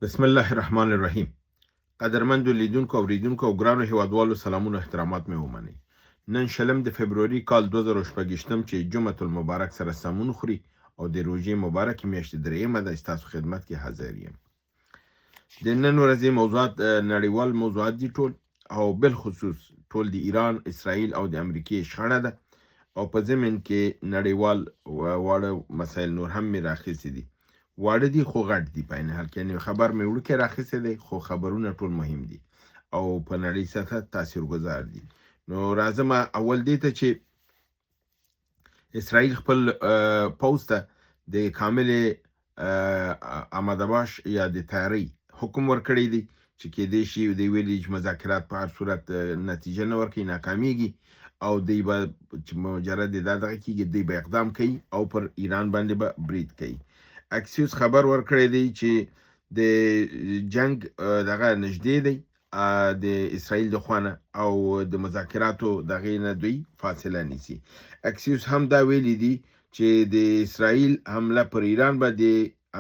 بسم الله الرحمن الرحیم. قدرمندو لیدونکو، اوریدونکو او ګرانو هیوادوالو، سلامونه، احترامات مې ومنئ. نن شلم د فبروري کال 2026 چې جمعة المبارک سره سمون خوري او د روژې مبارکې میاشتې درېیمه ده، ستاسو خدمت کې حاضر یم. د نن ورځې موضوعات نړیوال موضوعات دي ټول، او بالخصوص ټول د ایران، اسرائیل او د امریکې شخړه ده، او په ضمن کې نړیوال واړه مسایل نور هم مې راخیستي دي. واړه دي خو غټ دي په عین حال کې، یعنې خبر مې وړوکی راخیستی دی خو خبرونه ټول مهم دي او په نړۍ سطح تاثیرګذار دي. نو راځم اول دې ته چې اسرائیل خپل پوځ ته د کاملې آماده باش یا د تیارۍ حکم ورکړی دی، چې کېدای شي دوی ویلي چې مذاکرات په هر صورت نتیجه نه ورکوي، ناکامیږي، او دوی به چې مجرد دا دغه کېږي دوی به اقدام کوي او پر ایران باندې به برید کوي. اکسیوس خبر ورکړی دی چې د جنگ دغه نږدې دی د اسرائیل د خوانه او د مذاکراتو دغې نه دوی فاصله نیسي. اکسیوس هم دا ویلي دي چې د اسرائیل حمله پر ایران به د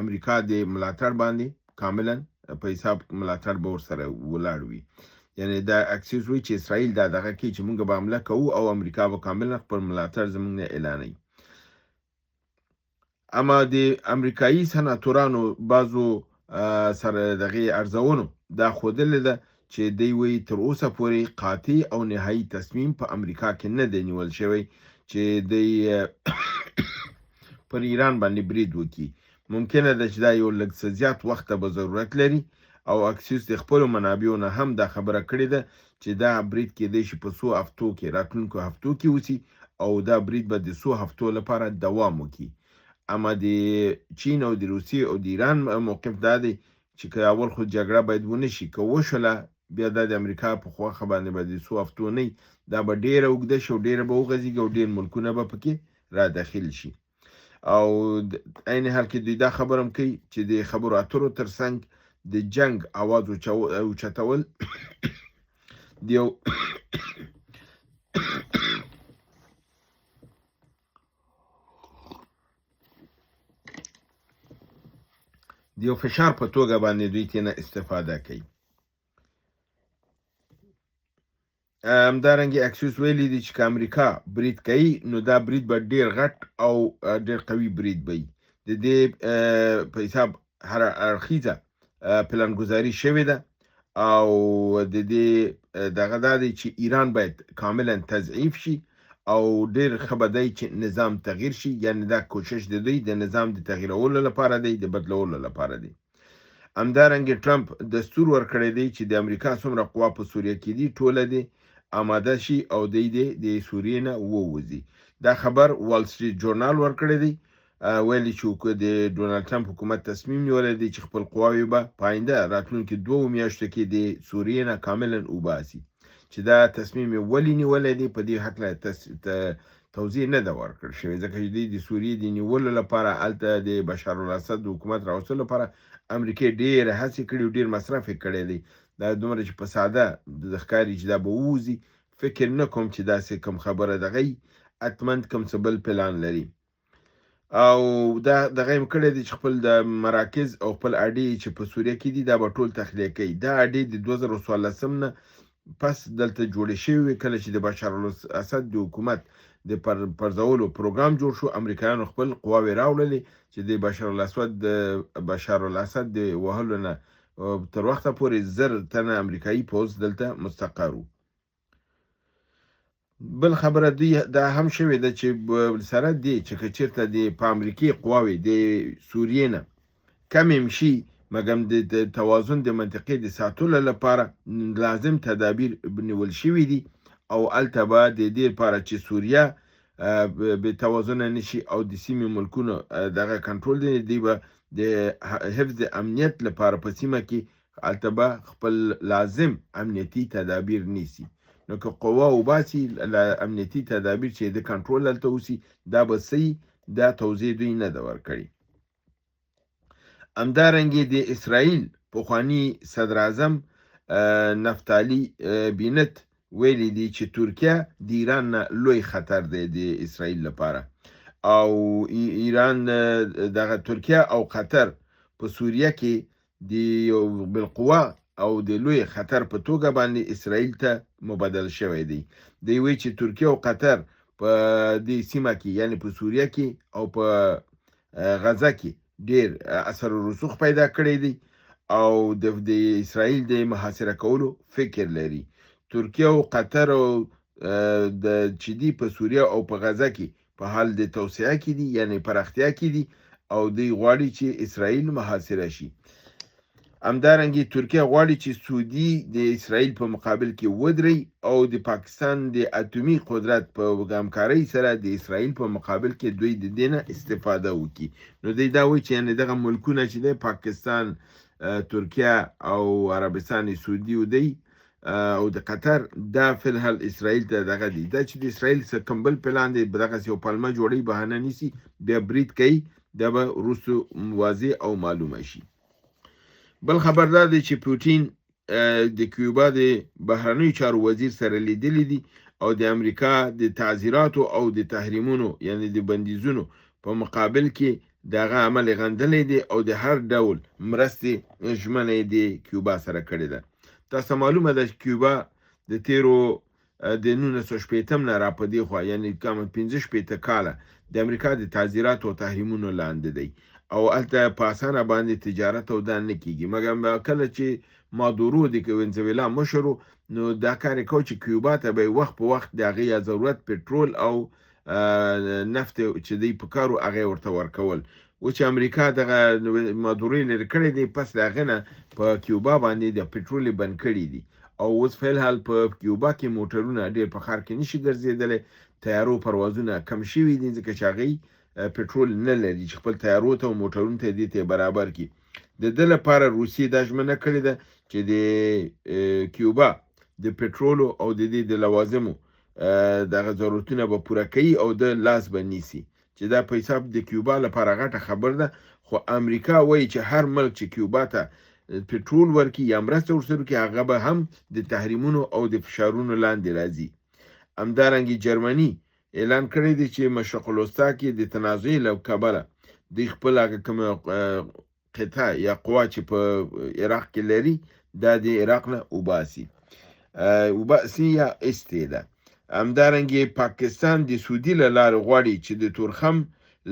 امریکا د ملاتړ باندې کاملا په حساب ملاتړ به ورسره ولاړ وي. یعنی دا اکسیوس وایي چې اسرائیل دا دغه کوي چې موږ به حمله کوو او امریکا به کاملا خپل ملاتړ زموږ نه اعلانوي. اما د امریکایي سناتورانو بعضو سره دغې ارزونو دا ښودلې ده چې دوی وایي تر اوسه پورې قاطع او نهایي تصمیم په امریکا کې نه دی نیول شوی چې دوی پر ایران باندې برید وکړي. ممکنه ده چې دا یو لږ څه زیات وخت ته به ضرورت لري، او اکسیوس د خپلو منابعو نه هم دا خبره کړې ده چې دا برید کېدای شي په څو هفتو کې، راتلونکو هفتو کې وسي، او دا برید به د څو هفتو لپاره دوام وکړي. اما د چین او د روسیې او د ایران موقف دا دی چې که اول خو جګړه باید ونه شي، که وشوله بیا دا د امریکا په خوښه باندې به د څو هفتو نه، دا به ډېره اوږده شي او ډېره به وغځېږي او ډېر ملکونه به پکې را داخل شي. او عین حال کې دوی دا خبره هم کوي چې د خبرو اترو ترڅنګ د جنګ اواز اوچتول د یو فشار په توګه باندې دوی ترې نه استفاده کوي. همدارنګه اکسیوس ویلي دي چې که امریکا برید کوي نو دا برید به ډیر غټ او ډیر قوي برید به وي. د دې په حساب هر اړخیزه پلانګذاري شوې ده، او د دې دغه دا دی چې ایران باید کاملا تضعیف شي او ډیر ښه به دی چې نظام تغییر شي، یعنې دا کوشش د دوی د نظام د تغییرولو لپاره دی، د بدلولو لپاره دی. همدارنګه ټرمپ دستور ورکړی دی چې د امریکا څومره قوا په سوریه کې دي ټوله دې آماده شي او دی دې د سوریې نه ووځي. دا خبر وال سټریټ جورنال ورکړی دی، ویلي چې د ډونالډ ټرمپ حکومت تصمیم نیولی دی چې خپل قواوې به په آینده راتلونکي 2 میاشتو کې د سوریې نه کاملا وباسي. چې دا تصمیم یې ولې نیولی دی، په دې هکله توضیح نه ده ورکړل شوې، ځکه چې دوی د سوریې د نیولو لپاره، هلته د بشار الاسد حکومت راوستلو لپاره امریکې ډېره هڅې کړي او ډېر مصرف یې کړی دی. دا دومره چې په ساده د ښکاري چې دا به ووځي، فکر نه کوم چې داسې کوم خبره دغه حتما کوم څه بل پلان لري. او دا دغه یې کړی دی چې خپل د مراکز او خپل اډې چې په سوریه کې دي دا به ټول تخلیه کوي. دا اډې د 2014 نه پس دلته جوړې شوې وې، کله چې د بشار الاسد د حکومت د پرځولو پروګرام جوړ شو، امریکایانو خپل قواوې راوړلې چې د بشار الاسد د وهلو نه تر وخته پورې 1000 تنه امریکایي پوځ دلته مستقر وو. بل خبره دوی دا هم شوې ده چې سره دی چې که چېرته د په امریکې قواوې د سوریې نه کمې هم شي، مګم د توازن د منطقې د ساتلو لپاره لازم تدابیر نیول شوي دي، او هلته به د دې لپاره چې سوریه بې توازنه نشي او د سیمې ملکونو دغه کنټرول دی، دوی به د حفظ امنیت لپاره په سیمه کې هلته به خپل لازم امنیتي تدابیر نیسي. نو که قوا وباسي، امنیتي تدابیر چې د کنټرول هلته اوسي، دا به صحیح. دا توضیح دوی نه ده ورکړې. همدارنګه د اسرائیل پخوانی صدراعظم نفتالی بینت ویلي دي چې ترکیه د ایران نه لوی خطر دی د اسرائیل لپاره، او ایران دغه ترکیه او قطر په سوریه کې د یو بالقوه او د لوی خطر په توګه باندې اسرائیل ته مبدل شوی دی. دی وایي چې ترکیه او قطر په دې سیمه کې، یعنی په سوریه کې او په غزه کې ډیر اثر و رسوخ پیدا کړی دی او د اسرائیل د محاصره کولو فکر لري. ترکیه او قطر او د چې دي په سوریه او په غزه کې په حال د توسعه کې دي، یعنی پراختیا کې دي، او دوی غواړي چې اسرائیل محاصره شي. همدارنګه ترکیه غواړي چې سعودي د اسرائیل په مقابل کې ودري او د پاکستان د اتومي قدرت په همکارۍ سره د اسرائیل په مقابل کې دوی د دې نه استفاده وکړي. نو دوی دا وایي چې یعنې دغه ملکونه چې دی، پاکستان، ترکیه او عربستان سعودي او دی او د قطر، دا فلحال اسرائیل ته دغه دي. دا چې د اسرائیل څه کوم بل پلان دی، دغسې یو پلمه جوړوي، بهانه نیسي، بیا برید کوي، دا به وروسته واضح او معلومه شي. بل خبر دا دی چې پوتین د کیوبا د بهرنیو چارو وزیر سره لیدلي دي او د امریکا د تعزیراتو او د تحریمونو، یعنی د بندیزونو په مقابل کې دغه عمل غندلی دی او د هر ډول مرستې ژمنه یې د کیوبا سره کړې ده. تاسو معلومه ده چې کیوبا د تیرو د 1960 نه را په دې خوا، یعنی کم 65 کاله د امریکا د تعزیراتو او تحریمونو لاندې دی او هلته په اسانه باندې تجارت او دا نه کیږي. مګر کله چې مادورو د ونزویلا مشر و، نو دا کار یې کاوه چې کیوبا ته به یې وخت په وخت د هغې یا ضرورت پټرول او نفت چې دی په کار و، هغه یې ورته ورکول. اوس چې امریکا دغه مادورو یې لرې کړی دی، پس له هغې نه په کیوبا باندې د پټرول یې بند کړي دي او اوس فی الحال په کیوبا کې موټرونه ډېر په ښار کې نشي ګرځېدلی، طیارو پروازونه کم شوي دي، ځکه چې هغوی پټرول نه لري چې خپل طیارو ته او موټرونو ته دې ته برابر کړي. د ده لپاره روسیې دا ژمنه کړې ده چې د کیوبا د پټرولو او د دې د لوازمو دغه ضرورتونه به پوره کوي او د لاس به نیسي، چې دا په حساب د کیوبا لپاره غټه خبر ده. خو امریکا وایي چې هر ملک چې کیوبا ته پټرول ورکړي یا مرسته ورسره وکړي، هغه به هم د تحریمونو او د فشارونو لاندې راځي. همدارنګه جرمني اعلان کړی دی چې مشرق الوسطی کې د تنازع له کبله دوی خپل هغه کومه قطعه یا قوا چې په عراق کې لري، دا د عراق نه وباسي، وباسي یا ایستې ده. همدارنګه پاکستان د سعودي له لارې غواړي چې د تورخم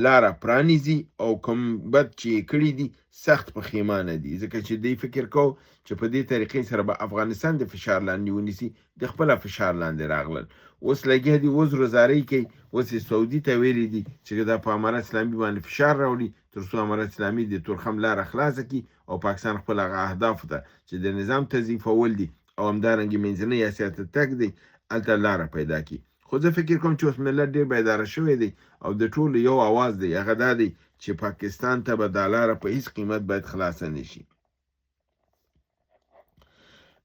لاره پرانیزي او کوم بد چې یې کړي دي سخت پښیمانه دي، ځکه چې دوی فکر کو چې په دې طریقې سره به افغانستان د فشار لاندې ونیسي، د خپله فشار لاندې راغلل. اوس لګیا دي عذر و زارۍ کوي. اوس یې سعودي ته ویلي دي چې دا په امارت اسلامي باندې فشار راوړي تر څو امارت اسلامي د تورخم لاره خلاصه کړي او پاکستان خپل هغه اهدافو ته چې د نظام تضعیفول دي او همدارنګه منځنۍ اسیا ته تګ دی، هلته لاره پیدا کړي. خو زه فکر کوم چې اوس ملت ډېر بیداره شوی دی او د ټولو یو اواز دی، هغه دا دی چې پاکستان ته به دا لاره په هیڅ قیمت باید خلاصه نه شي.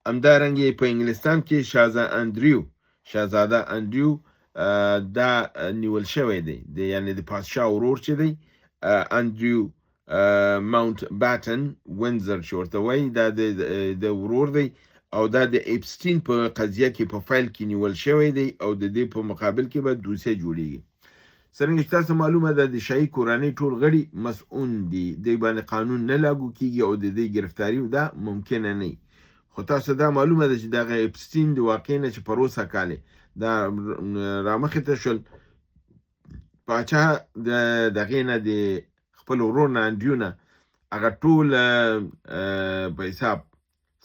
همدارنګه په انګلستان کې شاهزاده اندریو دا نیول شوی دی، د یعنی د پادشاه ورور چې دی، اندریو ماونټ باتن وینزر چې ورته وایي، دا د ورور دی او دا د اپسټین په قضیه کې په فایل کې نیول شوی دی او د دې په مقابل کې به دوسیه جوړیږي. څرنګه چې تاسو معلومه ده د شاهي کورنۍ ټول غړي مسؤل دي، دوی باندې قانون نه لاګو کیږي او د دې ګرفتاري دا ممکنه نه. خو تاسو دا معلومه ده چې دغه اپسټین د واقع نه چې پروسه کاله دا رامخې ته شول، پاچا د دغې نه د خپل ورور نه انډریو نه هغه ټول په حساب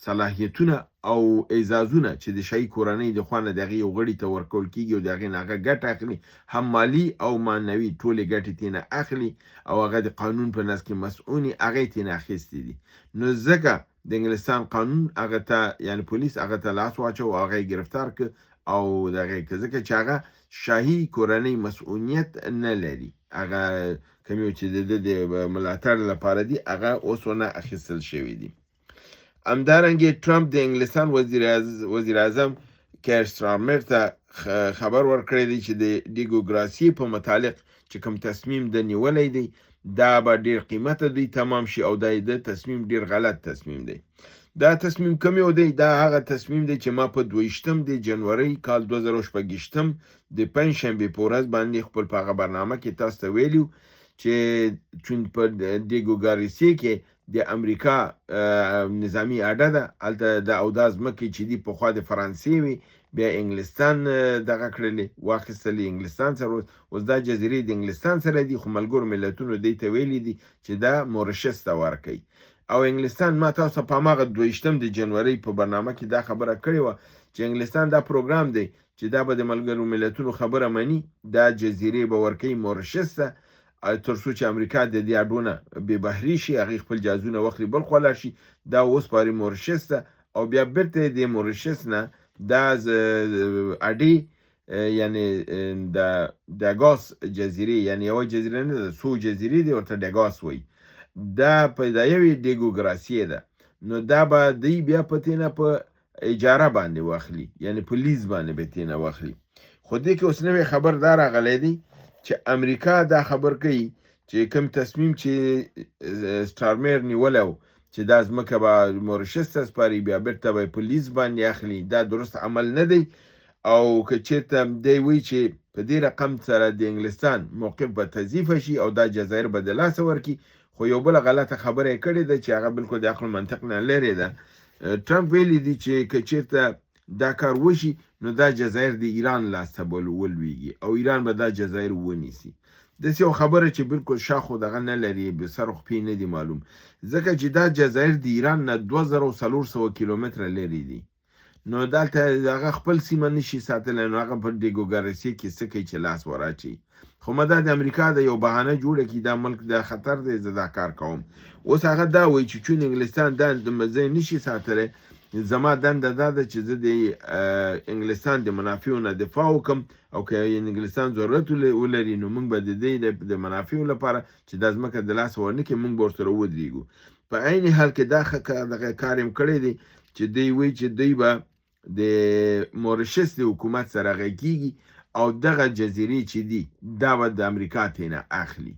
صلاحیتونه او اعزازونه چې د شاهي کورنۍ د خوا نه د هغې یو غړي ته ورکول کېږي او د هغې نه هغه ګټه اخلي، هم مالي او معنوي ټولې ګټې ترې نه اخلي او هغه د قانون په نس کې مسؤوني هغه یې ترې نه اخیستې دي. نو ځکه د انګلستان قانون هغه ته، یعنی پولیس هغه ته لاس واچو او هغه یې ګرفتار کړ او دغه یې کړ، ځکه چې هغه شاهي کورنۍ مسؤلیت نه لري، هغه کوم یو چې د ده د ملاتړ لپاره دي هغه اوس ونه اخیستل شوي دي. همدارنګه ټرمپ د انګلستان وزیر اعظم کیر سټارمر ته خبر ورکړی دی چې د ډیګو ګراسي په متعلق چې کوم تصمیم د نیولی دی دا به ډیر قیمته دوی تمام شي او دا یې د تصمیم ډیر غلط تصمیم دی. دا تصمیم کوم یو دی؟ دا هغه تصمیم دی چې ما په 22 د جنورۍ کال 2026 د پنجشنبې په ورځ باندې خپل په هغه برنامه کې تاسو ته ویلي چې چون په ډیګو ګاریسي کې د امریکا نظامي اډه ده هلته د، او دا ځمکې چې دي پخوا د فرانسې وي، بیا انګلستان دغه کړلې، واخیستلې انګلستان سره. اوس دا جزیرې د انګلستان سره دي، خو ملګرو ملتونو دوی ته ویلي دي چې دا مورشس ته ورکوي. او انګلستان، ما تاسو په هماغه 22 د جنورۍ په برنامه کې دا خبره کړې وه چې انګلستان دا پروګرام دی چې دا به د ملګرو ملتونو خبره مني، دا جزیرې به ورکوي مورشس ته، تر څو چې امریکا د دې اډو نه بې بهرې شي، هغې خپل جازونه واخلي بل خوا لاړ شي، دا وسپاري مورشس ته، او بیا بیرته د مورشس نه دا اډې، یعنی د ډاګاس جزیرې، یعنی یوه جزیره نه ده، څو جزیرې دي، ورته ډاګاس وایي، دا په دا یوې ډیګو ګراسیې ده، نو دا به دوی بیا په تېنه په اجاره باندې واخلي، یعنی په لیز باندې به تېنه واخلي. خو دې کې اوس نوی خبر دا راغلی دی چې امریکا دا خبر کوي چې کوم تصمیم چې سټارمیر نیولی و چې دا ځمکه به مورشس ته سپاري، بیا بیرته به په لیز باندې اخلي، دا درست عمل نه دی. او که چېرته دی وایي چې په دې رقم سره د انګلستان موقف به تضعیف شي او دا جزایر به د لاسه ورکړي. خو یو بله غلطه خبره یې کړې ده چې هغه بالکل د عقل منطق نه لرې ده. ټرمپ ویلي دي چې که چېرته دا کار وشي نو دا جزایر د ایران لاس ته به ولویږي او ایران به دا جزایر ونیسي. داسې یو خبره چې بالکل شاخ خو دغه نه لري، بې سر او خپې نه دي معلوم، ځکه چې دا جزایر د ایران نه 2400 کیلومتره لرې دي، نو دلته هغه خپل سیمه نشي ساتلی، نو هغه په ډیګو ګارسي کې څه کوي چې لاس وراچوي. خو ما دا د امریکا د یو بهانه جوړه کړي، دا ملک د خطر دی، زه دا کار کوم. اوس هغه دا وایي چې چون انګلستان دا ځای نشي ساتلی، زما دنده دا ده چې زه د انګلستان د منافعو نه دفاع وکم، او که انګلستان ضرورت ولري نو موږ به د دې د منافعو لپاره چې دا ځمکه د لاسه ورنکړي موږ به ورسره ودرېږو. په عین حال کې دا دغه کار یې کړی دی چې دوی وایي چې دوی به د مورشس د حکومت سره غږیږي او دغه جزیرې چې دي دا به د امریکا تېنه اخلي.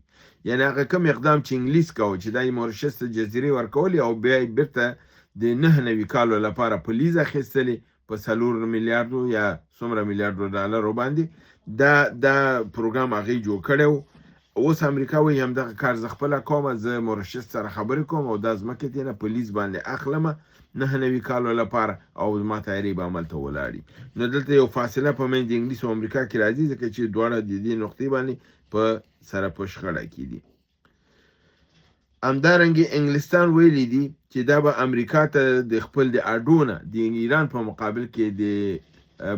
یعنی هغه کوم اقدام چې انګلیس کاوه چې دا یې مورشس ته جزیرې ورکولې او بیا یې بیرته د 99 کالو لپاره په لیز اخیستلې په 4 میلیارډو یا څومره میلیارډو ډالرو باندې دا پروګرام هغې جوړ کړی و. اوس امریکا وایي همدغه کار زه خپله کوم، زه مورشس سره خبرې کوم او دا ځمکې ترې په لیز باندې اخلم 99 کالو لپاره او زما تیارې به هملته ولاړي. نو دلته یو فاصله په منځ د انګلیس او امریکا کې راځي، ځکه چې دواړه د دې نقطې باندې په سره په شخړه کې دي. همدارنګه انګلستان ویلي دي چې دا به امریکا ته د خپل د اډو نه د ایران په مقابل کې د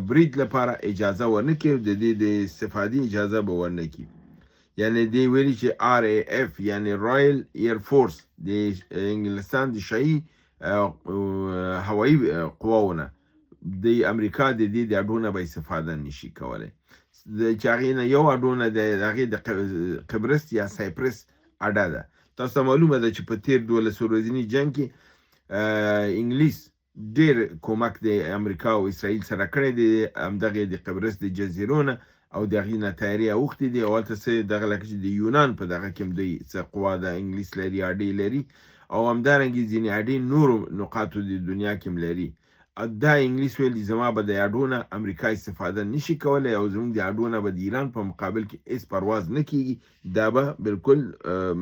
برید لپاره اجازه ورنکړي، د دې د استفادې اجازه به ورنکړي. یعنی دی ویلي چې آر ای اف یعنی رایل ایر فورس د انګلستان د شاهي هوایي قواو نه د امریکا د دې د اډو نه به استفاده نشي کولی. د چې هغې نه یو اډو نه د هغې د قبرس یا سایپرس اډه ده. تاسو ته معلومه ده چې په تیر 12 ورځني جنګ کې انګلیس ډیر کومک د امریکا او اسرائیل سره کړی دی، همدغې د قبرس د جزیرو نه او د هغې نه تیارې اوښتې دي، او هلته څه دغه لکه چې د یونان په دغه کې هم دوی څه قوا د انګلیس لري، اډې لري، او همدارنګې ځینې اډې نورو نقاطو د دنیا کې هم لري. دا انګلیس ویل دي زما به د اډو نه امریکا استفاده نشي کولی او زموږ د اډو نه به د ایران په مقابل کې هیڅ پرواز نه کیږي، دا به بالکل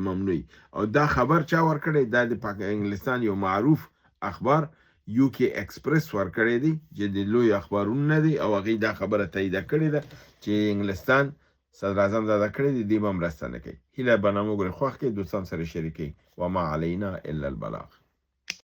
ممنوع. او دا خبر چا ورکړی؟ دا د انګلستان یو معروف اخبار یو کې اکسپرس ورکړی دی چې د لوی اخبارونو نه دی، او هغې دا خبره تاییده کړې ده چې انګلستان صدراعظم دا کړی دی، دی به مرسته نه کوي. هیله برنامه وګورئ، خوښ کړئ، دوستان سره شریک کړئ. وما علینا الا البلاغ.